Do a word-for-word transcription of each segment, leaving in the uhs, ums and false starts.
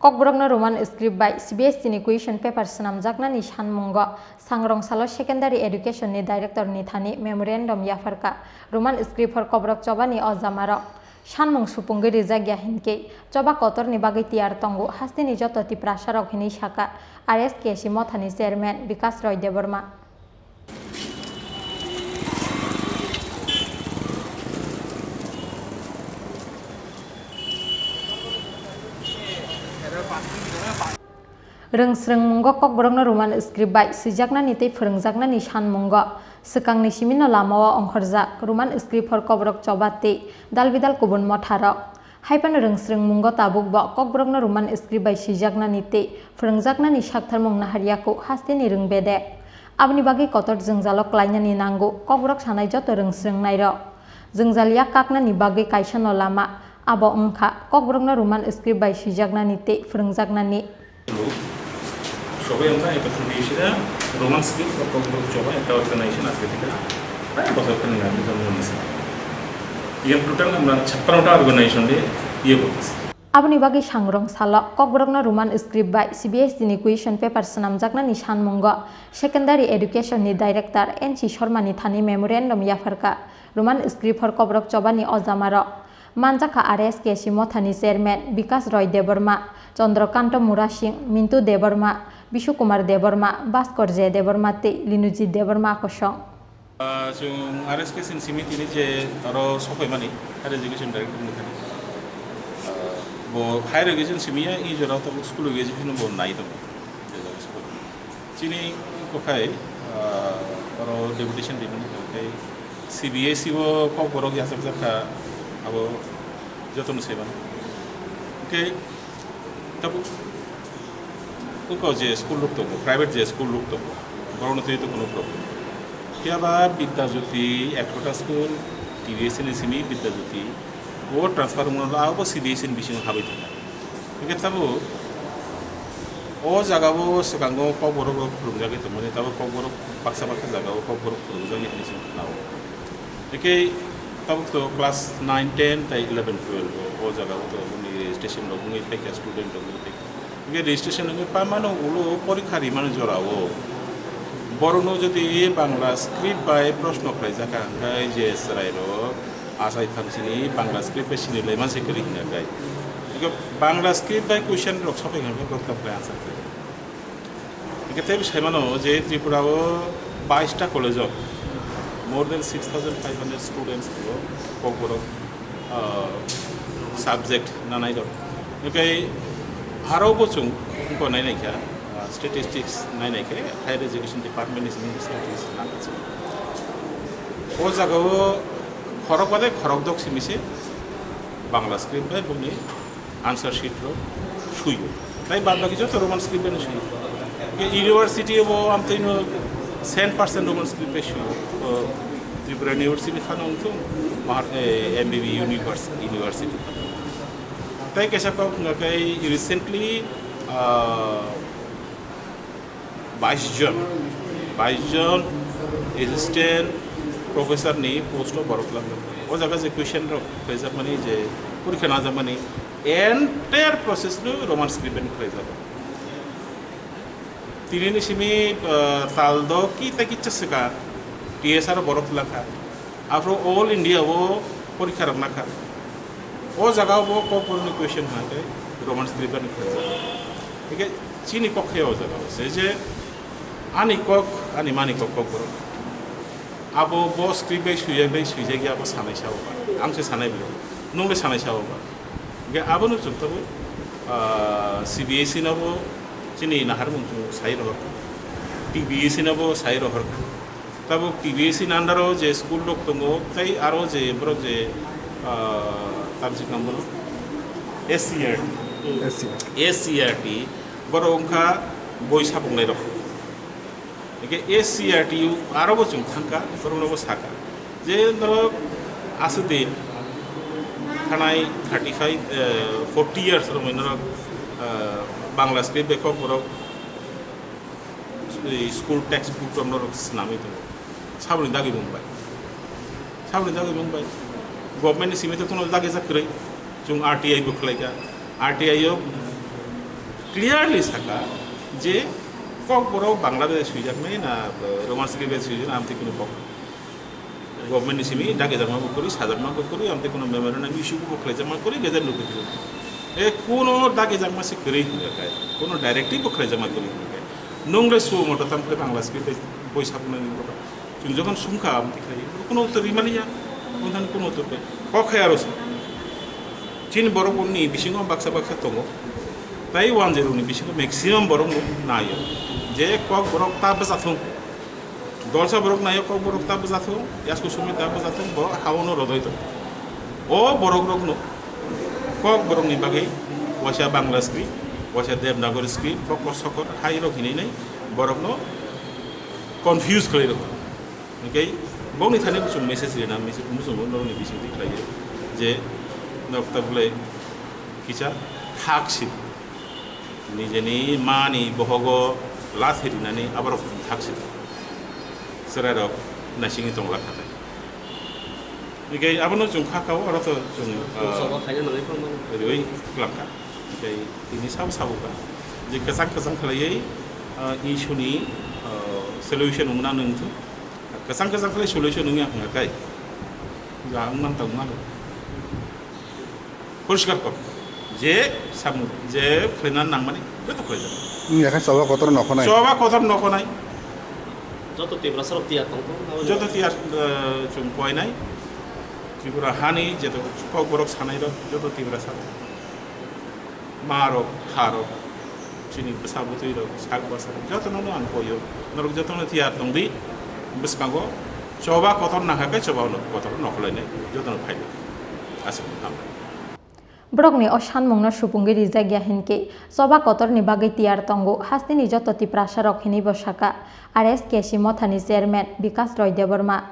Kokborokno Roman script bai C B S E ni question paper swnamjaknani sanmungo Sangrong salo Secondary Education ni Director ni thani memorandum yapharkha. Roman script hor Kokborok chobani o jamarok sanmung supungwi rijak ya hinkhe choba kotorni bagwi tiyar tongo hasteni joto Tiprasarok hinwi sakha R S K C mothani Chairman Bikas Roy Debbarma. Rwngsrwngmungo Kokborokno Roman script bai swijaknani tei phwrwngjaknani sanmungo swkangni simino lamao ongkhorjak Roman script hor Kokborok choba tei dalbidal kubun motharok. Haiphano rwngsrwngmungo tabukbo Kokborokno Roman script bai swijaknani tei phwrwngjaknani saktharmung naharyaku hasteni rwngbede. Aboni bagwi kotor jwngjalo klainani nango Kokborok sanai joto rwngsrwngnairok. Jwngjal yak kaknani bagwi kaisano lama, abo wngkha Kokborokno Roman script bai swijaknani tei phwrwngjaknani. সবাই আমরা একত্রিত এসে Roman script for Kokborok চবা একটা অর্গানাইজেশন আজকে থেকে প্রায় বছর খানিক আগে জন্ম নিয়েছে। এখানে টোটাল আমরা ছাপ্পান্নটা অর্গানাইজেশন দিয়ে ইয়ে করতেছি। Aboni bagwi Sangrong salo Kokborokno Roman script bai C B S E ni question paper swnamjaknani sanmungo Secondary Education ni Director N C Sharma ni thani memorandum yapharkha. Roman script hor Kokborok chobani o jamarok manjakha R S K C mothani Chairman Bikas Roy Debbarma, Chandrakanta Murasing, Mintu Debbarma, Bishu Kumar Debbarma, Bhaskar J Debbarma tei Linujit Debbarma kosong. Ah, chwng R S K C ni simi tini je aro sokhaimani Higher Education Director ni thani. Ah, bo Higher Education simi ya i jora tabuk school education bo nai tongo. Je jaga school. Chini kokhai, ah, aro deputation rimani kokhai C B S E o Kokborok yachak jakha abo jotono saiman. Hwnkhe tabuk Uko je school rok tongo, private je school rok tongo, borokno twi to kuno problem. Phiya ba Bidya Jyoti ekshota school, T B S ni simi Bidya Jyoti, bo transfer wngmano abo C B S ni bisingo habai thangkha. Hingke tabuk o jaga o swkango Kokborok rok phwrwngjagwi tongmani, tabuk Kokborok baksa baksa jaga o Kokborok phwrwngjagwi hinwi chwng khna-o. Hingke tabuk to class nine, ten tei eleven, twelve o, o jaga o to boni registration rok wngwi phaikha, student rok wngwi phaikha. Hingke registration wngwi pamano ulo porikha rimani jorao borokno jodi Bangla script bai proshno khlaijak kha, hingke je chwrairok achai thamsini Bangla script bai sini laiman se kwrwi hingka khe. Hingke Bangla script bai question rok sophai hingke borok tamo khe answer khlai. Hingke teibo saimano je Tripura o bais ta college o more than six thousand five hundred students tongo, Kokborok ah, subject nanai rok. Hingke aro bo chwng wngkha nai naikha, ah, statistics nai naikhe higher education department ni simi statistics nangkha chwng. O jaga o khorok bade khorok dok simi se Bangla script bai boni answer sheet rok suyo. Tai bad baki joto Roman script bai suyo. Ke university bo amtwino cent percent Roman script bai suyo. O Tripura University phano wngthung, mahar-, eh, M B B Univers-, University. Tai kaisa kok wngkha khe recently, ah, bais jon, bais jon assistant professor ni post o borok lamjak. O jaga je question rok khlaijakmani, je porikha najakmani, entire process no Roman script bai khlaijago. Tini ni simi, ah, tal do ki ta kicha swkang, T S R o borok twlangkha. Afro all India o porikha rok nakha. O jaga o bo Kokborok ni question hwnkhe Roman script bai khlaijago. Hingke chini kok khe o jaga o se je ani kok, ani mani kok, Kokborok. Abo bo script bai swijak bai swijak ya bo sanai sao ba. Ang se sanai bo. Nung le sanai sao ba. Hingke abono chwng tabuk, ah, C B S E no bo chini naharmung chwng sai rohor kha. T B S E no bo sai rohor kha. Tabuk T B S E ni under o je school rok tongo, tei aro je borok je, ah, tamsi kang bono S C R T. S C R T. S C R T, borok wngkha boi sapungnai rok. Hingke S C R T U aro bo chwng thangkha, borokno bo sakha. Je norok aswk din thanai thirty five, eh, forty years romwi norok, eh, Bangla script bai Kokborok, eh, school textbook rok norok swnamwi tongo. Saboni dagi mung bai. Saboni dagi mung bai. Government ni simi to kuno dagi jak kwrwi. Chwng R T I bo khlaikha. R T I o Clearly saka je Kokborok Bangla bai swijaknai na, eh, Roman script bai swijaknai, amtwi kunu kok. Government ni simi dagijakma bo kwrwi, sajakma bo kwrwi, amtwi kunu memorandum issue bo khlaijakma kwrwi, gazette notification. E, kuno dagijakma se kwrwi hwnjakhai, kuno directive bo khlaijakma kwrwi hwnjakhai. Nwng le sumo to tamo khe Bangla script bai boi sabunani. Chwng jokhon sumkha, amtwi khlai, kuno uttor rwmaliya, wngthani kuno uttor khe. Kok hai aro se. Chini borok ni bisingo baksa baksa tongo. Tai wanjero ni bisingo maximum borok no naio. Je Kokborok ta bwsa thung. Dolsa borok naio, Kokborok ta bwsa thung, yasku sumi ta bwsa thung, bo haono rodoi tongo. O borok rokno Kokborok ni bagwi waisa Bangla script, waisa Devanagari script, bokor sokor hai rok hinwi nai borok no confuse khlai rokha. Hingke bokni thani muchung message rina, muchung, muchungo norokni bisingtwi khlaiwi je norok ta bwlai kisa thak si nijeni mani bohogo lathi rinani aborok thak si chwrairok naisingwi tongla kha tai. Hingke abono chwng kha kao, oro to chwng, ah, Sabo khaina nangwi phano. Riwi kwlangkha. Hingke tini sabo sabo kha je kwchang kwchang khlaiwi, ah, issue ni, ah, solution wngna nung thung. Kwchang kwchang khlai solution wngya hwnga kai. Ja wngman ta wngma. Poriskar kok. Je samung, je khlaina nangmani, joto khlaijak. Wngya khe choba kotor nokhonai. Choba kotor nokhonai. Joto Tiprasa rok tiyar tong tong, abo Joto tiyar, eh, chwng koinai. Tripura hani jeto Kokborok sanai rok, joto Tiprasa rok. Ma rok, pha rok, chini bwsa bwtwi rok, sak bwsa rok, jotono no ang koio. Norok jotono tiyar tong di, bwskango choba kotor nangkha khe choba no kotor nokholainai, jotono phainai. Aswk hambai. Borokni o sanmungno supungwi rijak ya hinkhe choba kotorni bagwi tiyar tongo hasteni joto Tiprasa rok hinwi bo saka R S K C mothani chairman Bikas Roy Debbarma.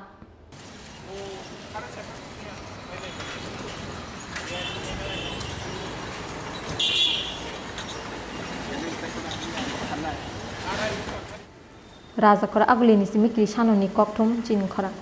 Rajakor Agulini simi Krisanoni kokthum chini khorang.